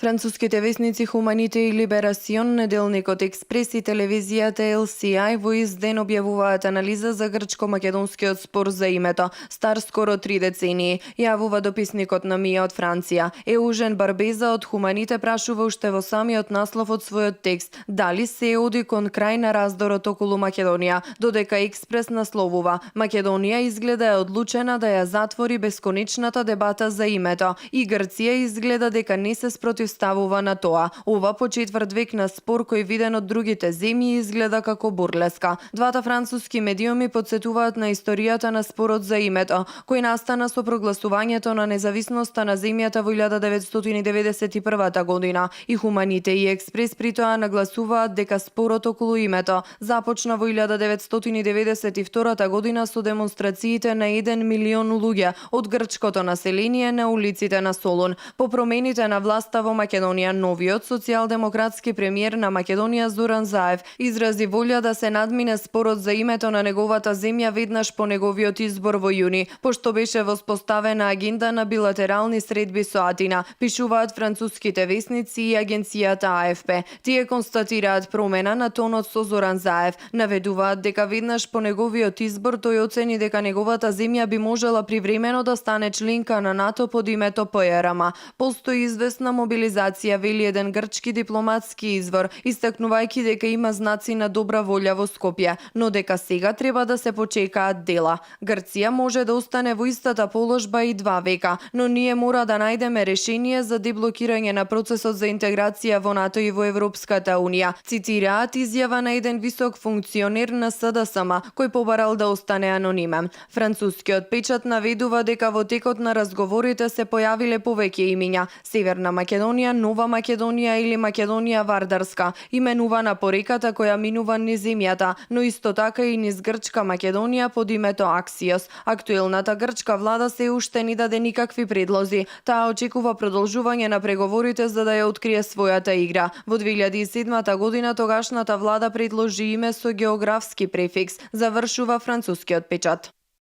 Француските весници Хуманите и Либерасион, неделникот Експрес и телевизијата LCI во ист ден објавуваат анализа за грчко-македонскиот спор за името, стар скоро 3 децении, јавува дописникот на МИА од Франција. Еужен Барбеза од Хуманите прашува уште во самиот наслов од својот текст дали се оди кон крај на раздорот околу Македонија, додека Експрес насловува: Македонија изгледа е одлучена да ја затвори бесконечната дебата за името и Грција изгледа дека не се спротивставува на тоа. Ова по четврт век на спор кој виден од другите земји изгледа како бурлеска. Двата француски медиуми потсетуваат на историјата на спорот за името, кој настана со прогласувањето на независноста на земјата во 1991 година, и Хуманите и Експрес при тоа нагласуваат дека спорот околу името започна во 1992 година со демонстрациите на 1 милион луѓе од грчкото население на улиците на Солун. По промените на власта во Македонија, новиот социјалдемократски премиер на Македонија Зоран Заев изрази волја да се надмине спорот за името на неговата земја веднаш по неговиот избор во јуни, пошто беше воспоставена агенда на билатерални средби со Атина, пишуваат француските весници и агенцијата АФП. Тие констатираат промена на тонот со Зоран Заев, наведуваат дека веднаш по неговиот избор тој оцени дека неговата земја би можела привремено да стане членка на НАТО под името ПРМ. Постои известна мобилизација, вели еден грчки дипломатски извор, истакнувајќи дека има знаци на добра волја во Скопје, но дека сега треба да се почекаат дела. Грција може да остане во истата положба и 2 века, но ние мора да најдеме решение за деблокирање на процесот за интеграција во НАТО и во Европската Унија, цитираат изјава на еден висок функционер на СДСМ, кој побарал да остане анонимен. Францускиот печат наведува дека во текот на разговорите се појавиле повеќе имиња: Северна Македонија, Нова Македонија или Македонија Вардарска, именувана по реката која минува низ земјата, но исто така и низ грчка Македонија под името Аксиос. Актуелната грчка влада се уште не даде никакви предлози. Таа очекува продолжување на преговорите за да ја открие својата игра. Во 2007 година тогашната влада предложи име со географски префикс, завршува францускиот печат.